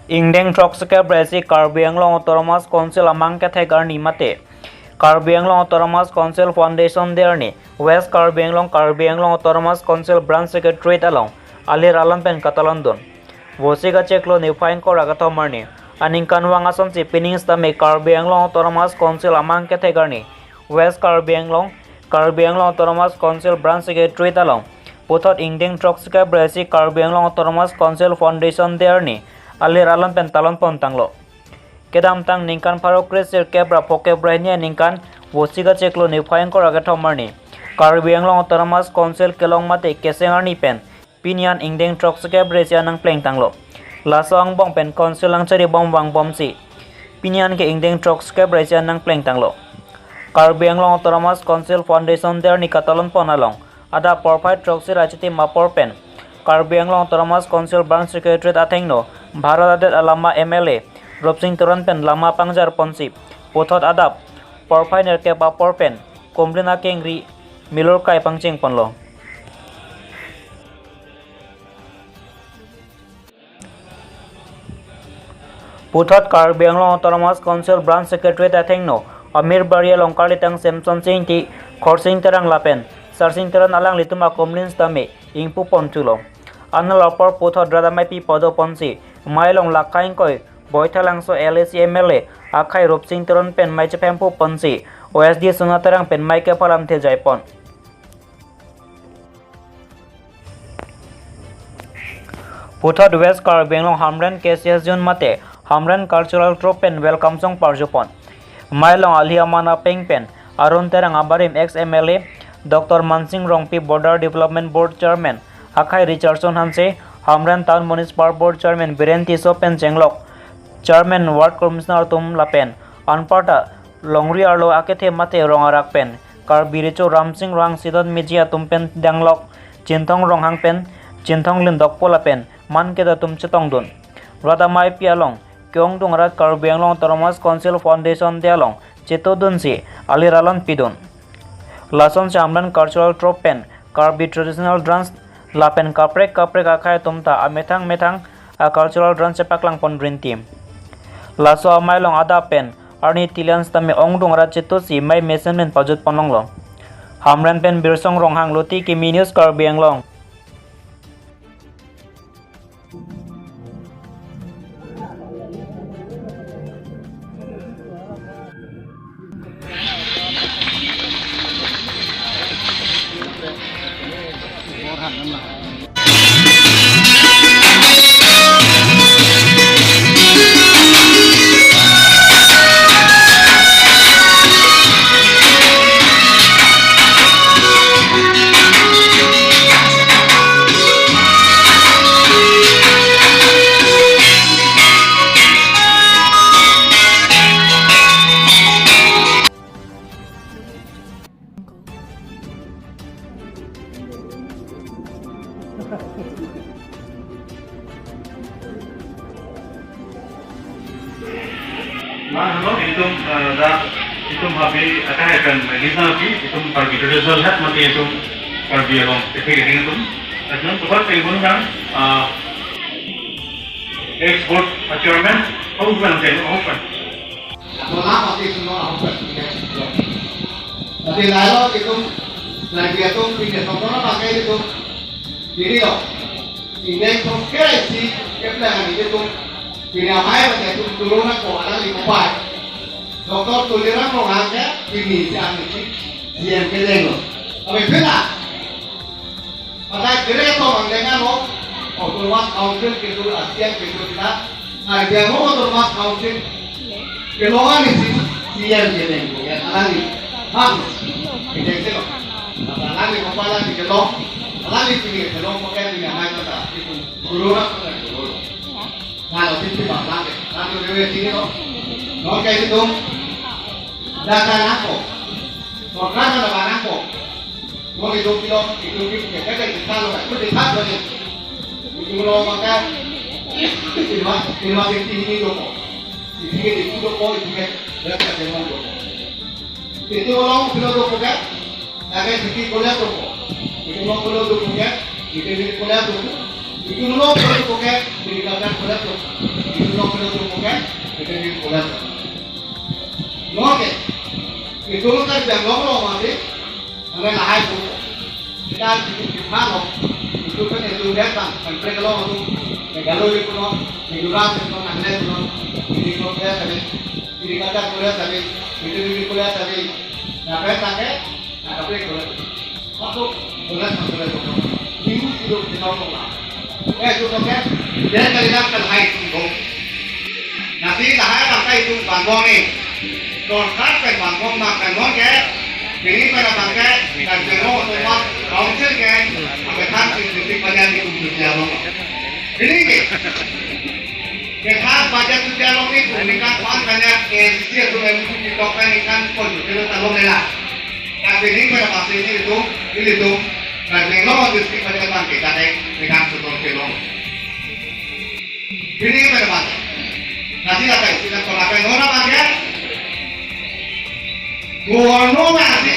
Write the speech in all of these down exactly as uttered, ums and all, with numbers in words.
Ingdeng throksi kep ra isi Karbi Anglong Autonomous Council amang kethek arni mate Karbi Anglong Autonomous Council Foundation Day arni West Karbi Anglong, Karbi Anglong Autonomous Council Branch Secretariat along alir alon pen katalon dun. Vosik achiklo niphai ingkoi ra kethom arni aningkanvang asonsi pining sitame Karbi Anglong Autonomous Council amang kethek arni West Karbi Anglong, Karbi Anglong Autonomous Council Branch Secretariat along puthot ingdeng throksi kep ra isi Karbi Anglong Autonomous Council Foundation Day arni alir alon pen talon pon tanglo. Kedamtang ningkan pharo kresirkep ra phokep ra hini aningkan Vosik achiklo niphai ingkoi ra kethom arni Karbi Anglong Autonomous Council kelong mate keseng arni pen pini an ingdeng throksi kep ra isi an nangpleng tanglo. Laso angbong pen Council nangchari bom vangbomsi pini an ke ingdeng throksi kep ra isi an nangpleng tanglo. Karbi Anglong Autonomous Council Foundation Day arni katalon pon along adap porphai throksi ra chitim apor pen Karbi Anglong Autonomous Council Branch Secretariat athengno Bharat adet alama M L A Rupsing Teron pen lama pangjar ponsi puthot adap porphai nerkep apor pen kumlin akengri milur kai pangcheng ponlo. Puthot Karbi Anglong Autonomous Council Branch Secretariat athengno Amirbari along karlitang Semsonsing Ingti, Khorsing Terang lapen Sarsing Teron alanglitum akumlin sitame ingpu pon thulo. Anlo apor puthot rat ameipi pado ponsi mei along lakha ingkoi Boithalangso L A C M L A akhai Rupsing Teron pen mei chephempu ponsi O S D Sona Terang pen mei kephalam thejai pon. Puthot West Karbi Anglong Hamren K C S Zone mate Hamren Cultural Troupe pen welcome song parju pon. Mei along alhi aman apeng pen Arun Terang abarim ex M L A, Doctor Mansing Rongpi Border Development Board Chairman akhai Richardson Hanse, Hamren Town Municipal Board Chairman Biren Tisso pen chenglok Chairman, Ward Commissioner atum lapen anparta longri arlo akethe mate rong arak pen Karbi Recho Ramsing Ronghang, Sidon Meji atum pen danglok Chinthong Ronghang pen Chinthong Lindokpo lapen man kedo atum chetong dun. Rat ameipi along ke-ongdung arat Karbi Anglong Autonomous Council Foundation Day along cheto dunsi alir alon pidun. Lasonsi Hamren Cultural Troupe pen Karbi Traditional Dance lapen kaprek kaprek akhai atum ta amethang methang a cultural dance chepaklang pon rinti. Laso amei along adap pen arni tilian sitame ongdung arat chetosi mei mesen pen pajut pon longlo. Hamren pen Birsong Ronghang, Luti Kimi News, Karbi Anglong. Mano, itum, eh, dak, itum habe, akan akan, eh, gizna pi, itum Karbi traditional hat mati itum Karbi along, epek ini itum. Itum tukar ke gunang, eh, export chairman, hau kan, hau kan. Ako lang pati suno ako pa. Tapi lalo itum, lagi itum, pindah ke mana pakai itum. Jadi lo, ini itum kira si, kepala kan itum. Pindah mai pakai itum turun ako, ada lima pai. Doktor Tuliram Ronghang ke, ini si ang ini, si yang kedeng lo. Tapi pila, Pakai kere to mang dengan lo, Autonomous Council kedo, ASEAN kedo kita, Karbi Anglong Autonomous Council kelongan isi, sian gini, ya, alangli, ham, kita isi lo, alangli kepala di kelong, alangli sini kelong, pakai di nama kita, itu, guru lah, guru. Kalau sini bang lagi, nanti dewe sini lo, oke itu, data nangko, program ada nangko. Mo itum kilo, itum ki, ya, kan, kita lo, kan, kita lo, kan. Itum lo maka, ilma, ilma safety ini doko. Itum ke, itum doko, itum ke, ya, kan, itum doko. Itum lo, kilo doko, kan. Lagi safety kola doko. Itum lo, kilo doko, kan. Itum ini kola doko. Itum lo pura tu ke, agriculture college lo. Itum lo pura tu ke, veterinary college lo. Lo ke, itum lo Karbi Anglong lo mati, ane lahai tu. Kita di mana lo, itum kan itum datang, kan mereka lo tu, Meghalaya puno, Mizoram puno, Nagaland puno, ini college tadi, agriculture college tadi, veterinary college tadi, na pen ta ke, na kaprek college. Masuk, college masuk college. Minggu hidup di Nongkrong. Eh, itu tuh kan, dia dari dalam kan hai itu. Nanti dah hai bangkai itu bangbong ni. Sorkar pen bangbong mak pen bong ke. Ini pada bangkai, kan jero otomat, council ke, sampai kan itu di bagian itu di dalam. Ini ke. Kethak budget tu jalong ni, ningkan kuan banyak, eh, sisi atum M P P tok kan ningkan pon, kilo talong lela. Tapi ini pada pasti ini itu, ini itu, Karbi Anglong district budget bang kita deh, ningkan sutong kelong. Ini pada pasti. Nanti ada istilah pemakai nona pakai. Goborno nasi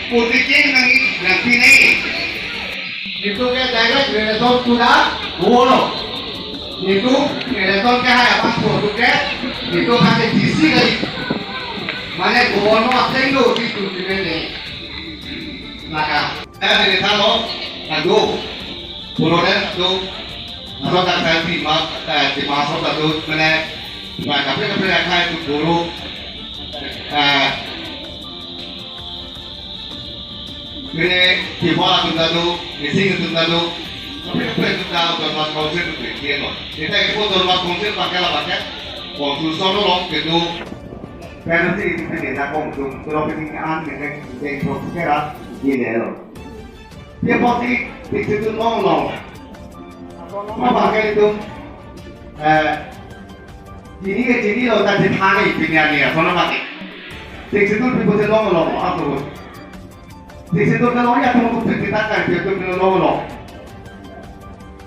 putikin nang nang pinai. Itu ke direct relation to the goborno. Itu relation ke hai apa suatu ke, itu kan D C kali. Mane goborno asing lo di tu di ne. Maka, saya dari sana, aduh, Purode tu, asal tak saya terima, eh, terima asal tak tu, mane, mane kaprek kaprek akhai tu guru, eh, Mene tiba atum ta do, missing atum ta do, tapi apa itu ta autonomous council tu dia lo. Kita itu autonomous council pakai lah pakai, konstitusi lo itu, penalti itu kita kong tu, kalau penting an kita kita itu kira dia lo. Dia pasti di situ nong nong. Apa pakai itu? Eh, Chini ke chini lo ta chethang ke chini ani ya, sono mati. Sixth Schedule pi pusi long long, apa pun. Sixth Schedule ke long ya, tum tum kita kan, dia tum long long.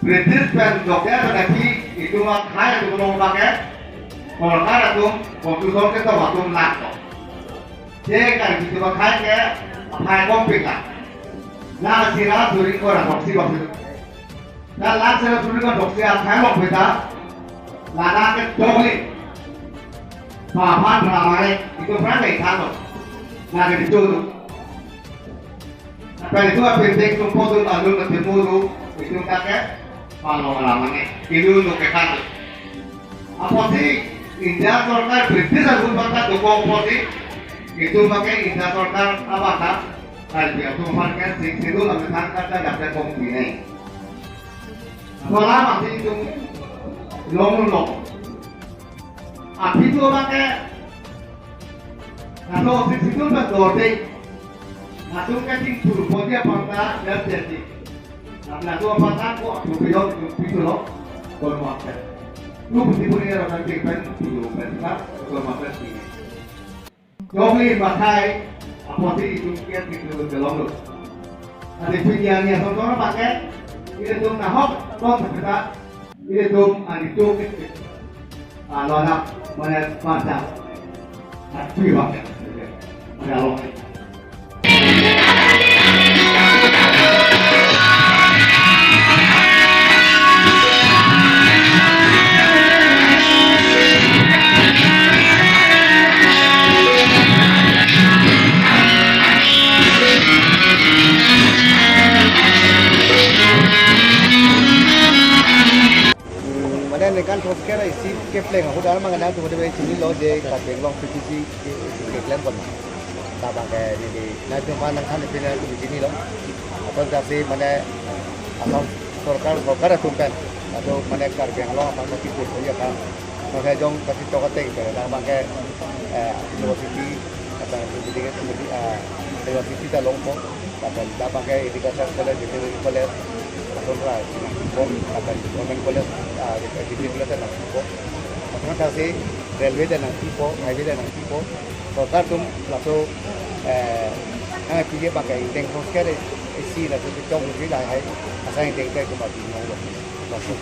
British pen dokter pen ati, itu mak hai itu long pakai. Kalau kar atum, konstitusi ke tahu atum nak to. Dia kan itu mak hai ke, hai kompik lah. Nah, sira suri ko ra boksi boksi. Nah, langsung suri ko boksi akhai lok beta. Lana ke dogli. Papan ramai itu pernah deh kan lo. Nah, ke itu tu. Apa itu apa yang tek tumpo tu lalu ke timu tu itu tak ke. Palo ramai itu tu ke kan. Apotsi India sorkar British agun bangka dokok apotsi itu pakai India sorkar apa ta? Kan dia tu pakai Sixth Schedule kami tangkap dan dapat kong ini. Sola masih itu long long. Api tu pakai. Nah, tu Sixth Schedule kan dua deh. Nah, tu kan ting puluh pon dia bangka dan jadi. Nah, tu apa tak kok tu pidok tu pidok lo. Kon makan. Lu putih putih orang kan pen pidok pen tak kon makan sini. Dogli pakai, apotsi itu kiat itu kelong lo. Adi punya ni apa orang pakai, ini tu nahok, tong kita, ini tu adi tu kita. Ah, lo nak mana macam. Adi pakai. Ada lo. Mane ningkan throkkep isi kepleng ahut alam mangana tu mane chinilo je Karbi Anglong P T C kepleng pon. Tabang ke di di na cuma nangkhan pina tu chinilo. Atau jasi mane Assam sorkar, sorkar atum pen atau mane Karbi Anglong apa mati pun ya kan. Maka jong kasi tok ateng ke tabang ke, eh, university, apa itu jadi kan university, ah, university ta longpo. Lapen tabang ke agriculture college, veterinary college, lapen ra, lapen government college, ah, veterinary college nangpo. Lapen kasi railway ta nangpo, highway ta nangpo. Sorkar atum laso, eh, ang pige pakai indeng hosker isi laso chong isi lahai, asal indeng ta cuma binong lo. Laso.